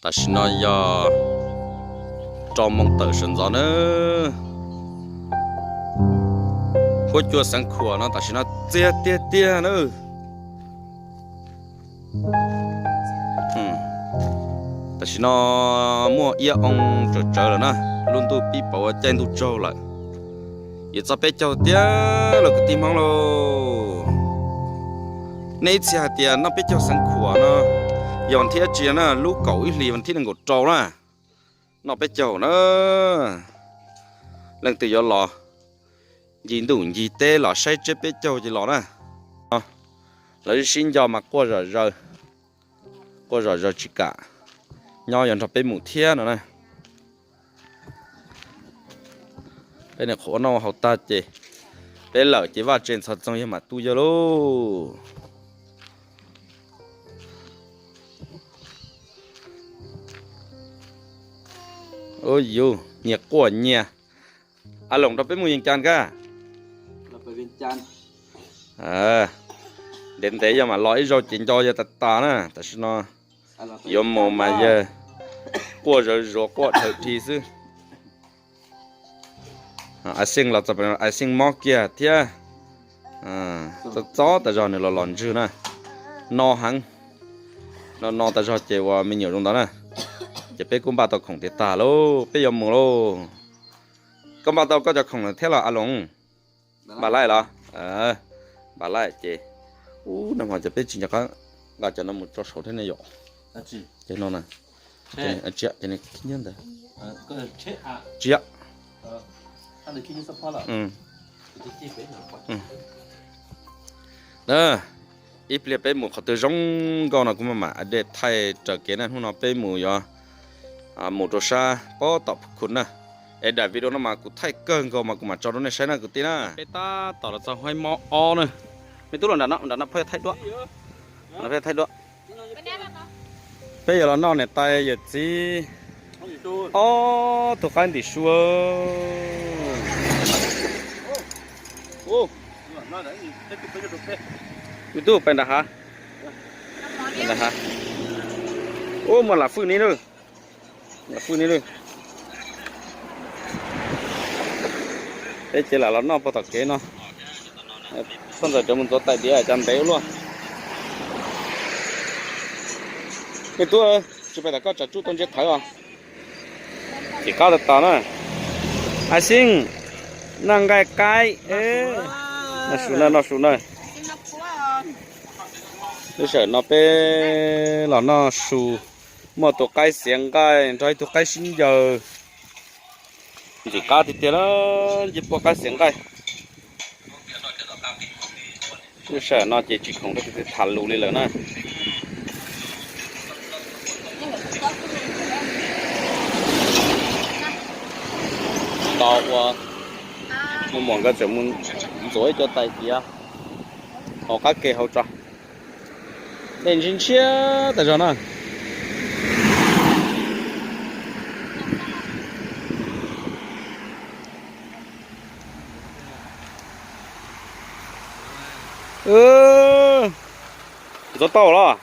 Tam sim no yog rau moos tawm sawv ntxov na. Huab cua Xeev Khuam no tam sim no txiag tiag tiag na. Tam sim no muaj iab oo tsawv tsawv lawm na, lub ntuj pib pauv caij ntuj tsaug lawm. Yuav txog peb caug tiag los kwv tij Hmoob lauj. Nej ib txhia hais tias noj peb caug Xeev Khuam no, yog vas thib dab tsi na, lub kaum ib hlis vas thib nees nkaum rau na, noj peb caug na. Leej twg yuav los ncig ntuj ncig teb los saib tsiab peb caug ces los na. Lawv sib nco mas quaj zom zaws, quaj zom zaws tsis kam nyob yuav nrog peb mus thiab no na. Peb niam qhuav ua noj ua haus tag ces peb lawm ces vaj tse ntxhov txoog yawg mam tu yawg lauj. Ub yus nyias quaj nyias. A Loos nrog peb mus Yees Cas kab. Ntev ntev yog mam los ib zaug ces nco yawg tas tas na. Tam sim no yuav mus mas yawg quaj zawv zuav quaj dhawv dhi xwb. A Xeej los txog, A Xeej mob kiag thiab. Txob txob tas zog nws los los ntswg na. No heev. No no tas zog ces ua me nyuam zoo ntawd na. Ces peb kuj npaj tau khoom tiav tag lauj, peb yuav mus lauj. Koj npaj tau koj cov khoom thiab los A Loos? Npaj laij los? Npaj laij ces. Ub, nag hmo ces peb tsis nco qab nqa cov no mus tso saud thiab ne yom. Ces no na. Tsis yog, tsis yog. Ib pliag peb mus qhov twg zoo nkauj no kuv maj mam update thaij raws kev na. Hnub no peb mus yuav mus rau sab pob tom Phu Khu na. Es daim video no mas kuv thaij kawg nkaus mas kuv mam tso rau nej saib na kwv tij na. Peb tab tom los txog Huaib Mob ob na. Me tub los nram no, nram no phob thaij duab. Peb yuav los noj niam tais yawm txiv ob tug qaib ntim su. Me tub pais nram hav. Ub, muaj lam fwj ni lawm. Lam fwj ni lawm. Peb ces lam los noj puag tom kev no. Phoj ntxawm cov mus ntxuav tais diav cas ntev ua luaj. Me tub, tsis pais tom koj tsam tsuj tau ntsia thawv os. Tsis qab tas tas na. A Xeej, noj nqaij qaib. Noj su na, noj su na. Lub sij hawm no peb los noj su, muaj tus qaib xiav nqaij nrog ib tug qaib sib ncaws. Ntxim qab tiag tiag na, nce puag qaib xiav nqaij. Lub sij hawm no ces tsis khoom rau tus twg tham lus li lawm na. Tos ua mus muam nkawd tseem mus ntxuav ib co tais diav hauv qab ke hauv tso. Dej ntshiab ntshiab tas zog na. Ntxuav tau los?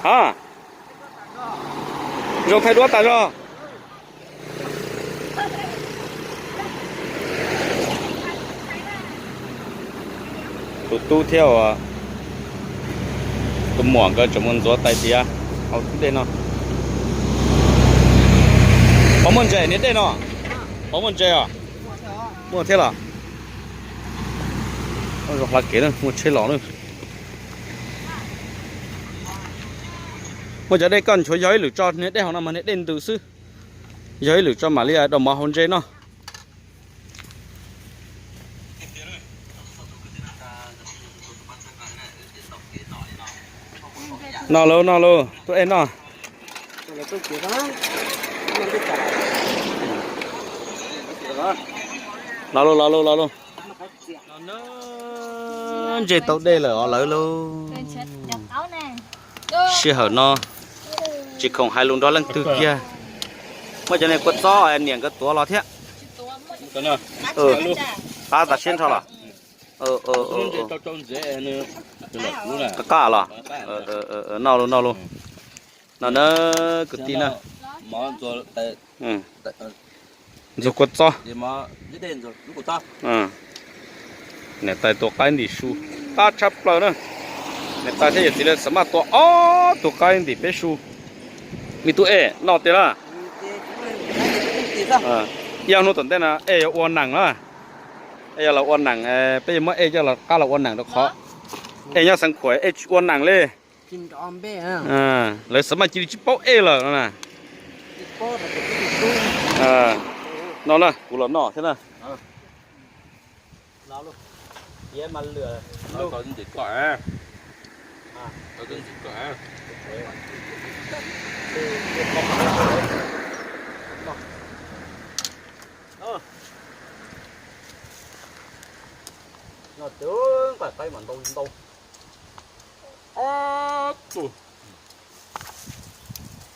Ha, zoo thaij duab tas zog. Tus tub thiab tus muam nkawd tseem mus ntxuav tais diav hauv dej no. Pov muaj ntses niag dej no? Pov muaj ntses os? Muaj thiab los? Zoo hla kev na, muaj tsheb los na. Muaj cov dej koj nchuav yog ib lwm tso, niag dej hauv no mas niag dej ntws xwb. Yog ib lwm tso mam li daus mov hauv ntses no. No lauj, no lauj, tuaj ej no. Los lauj, los lauj, los lauj. Ntses tau dej lawm os lawv lauj. Sij hawm no tsis khoom hais lus nrog leej twg kiag. Muaj cov niag kua txob niam nkawd tuav los thiab. Qab tas siab nrho los? Qab qab los? Noj lauj, noj lauj. No na, kwv tij na. Ntxuag kua txob. Niam tais tua qaib ntim su, qab tshaj plaws na. Niam tais thiab yawm txiv lawv xav maj tua ob tug qaib ntim peb su. Me tub ej noj tiag lawm. Ib ob hnub tom ntej no ej yuav ua nees na. Ej yuav los ua nees, peb yuav muab ej coj los qab los ua nees rau qhov ej nyob Xeev Khuam ej tsis ua nees li. Lawv xav maj cia li tsis paub ej lawm no na. No na, kuv los noj thiab na.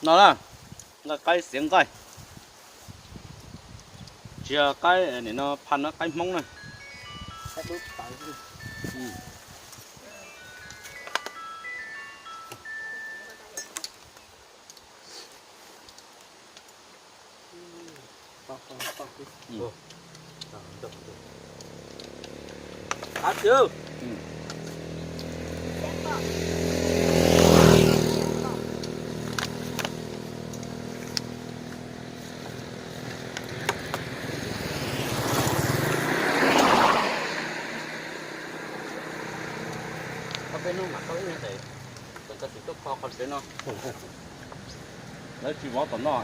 No na, nqaij qaib xiav nqaij. Tsis yog qaib nim no pha no, qaib Hmoob na. Peb hnub mam tau ib nyuag tes, kom tau tsis tuaj kho qhov tsev no. Lawv tsis vov tom no.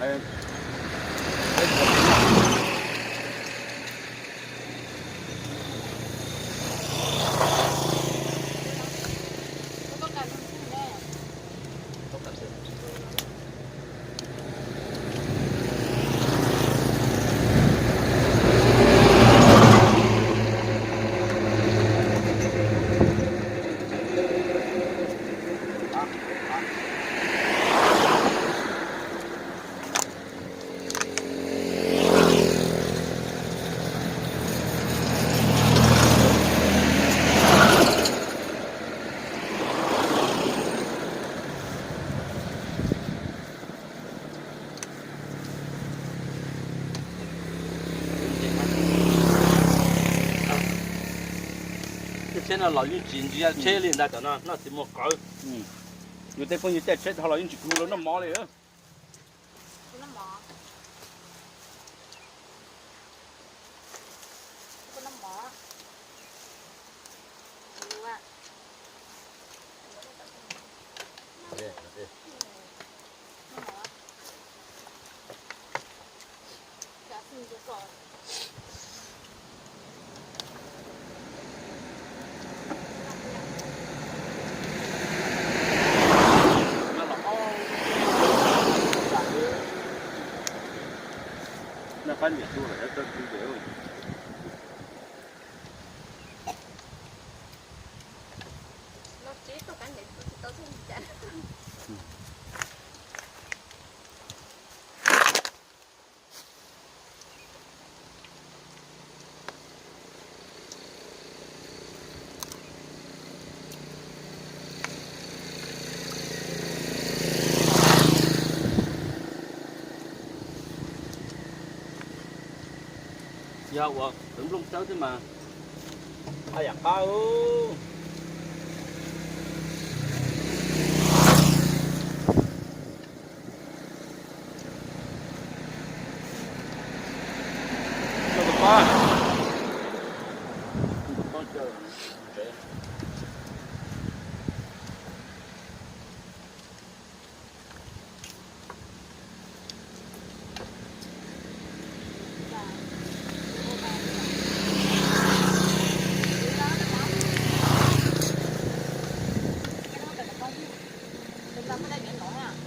Tsheb no los yeej tsis ntsia tsheb li ntag, cov no noj txiv muag qawv. Yus tej phooj ywg caij tsheb dhau los yeej tsis khuv lawv noj mov li. Yog ua kwv nplooj tsawb thiab mas, yam qab.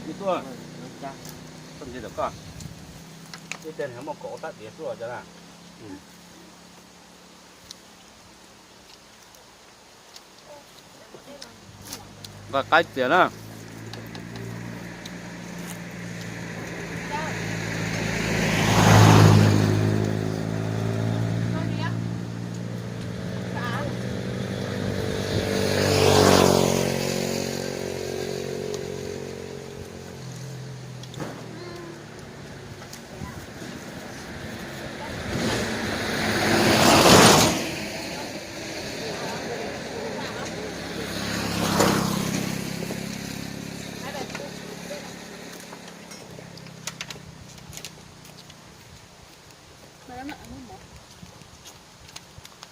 Ib tuaj, txoj ntse tom koj, ib teg muaj kaum tab diav xwb os cov na. Nqa qaib txias na.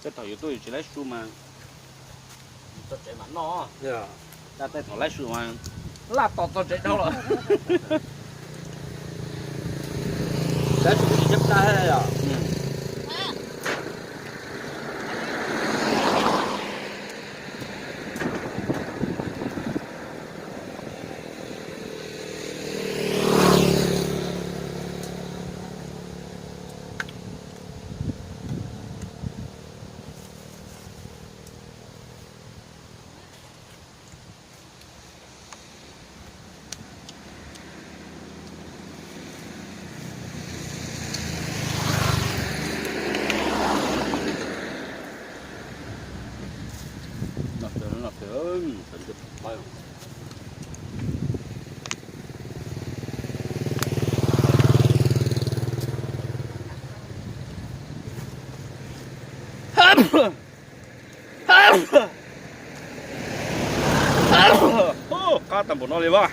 Tej thaum yus tuaj yus tsis laib su mas txog tsev mam noj, tej thaum laib su mas laj tos txog tsev dhau lawm. Laib su tsis cab plab thiab yom. Qab tag npaum no li vas.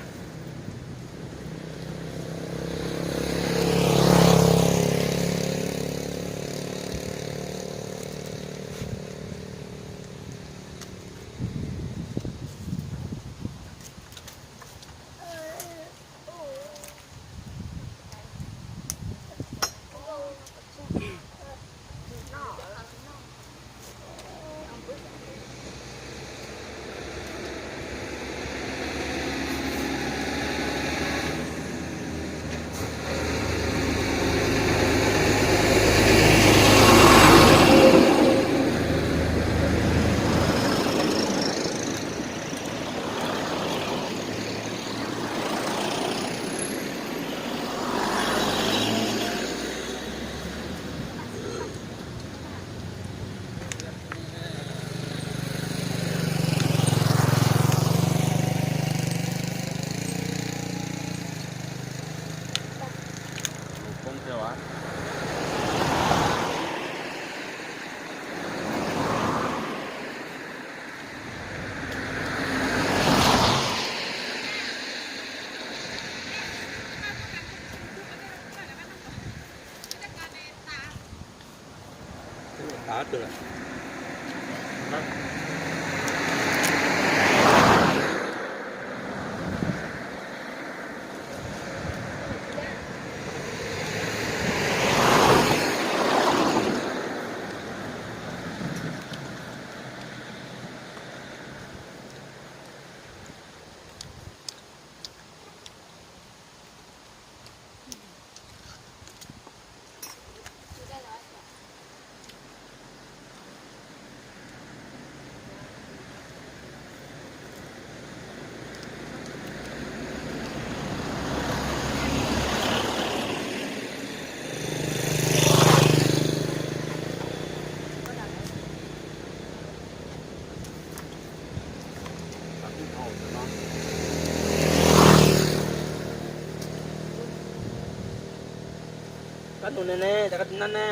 Kab nus ne ne, cas koj tsis nab ne?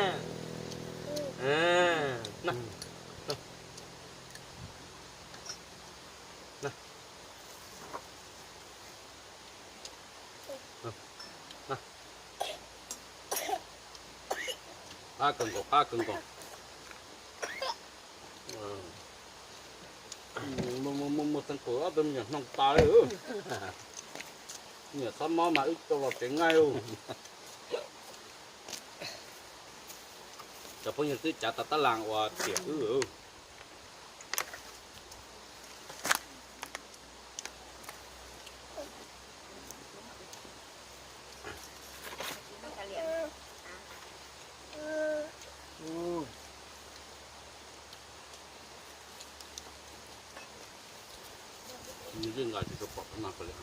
Qab kawg nkaus, qab kawg nkaus. Muaj muaj muaj teeb kws ob tug me nyuam hnoos tas li. Niam txhob mob mas wb tau los tsev nqaij. Cov phooj ywg twb cav tas tab las uas tiam wb. Yeej nqa tsis tshua pom qhov no ko li.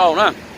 Tau na.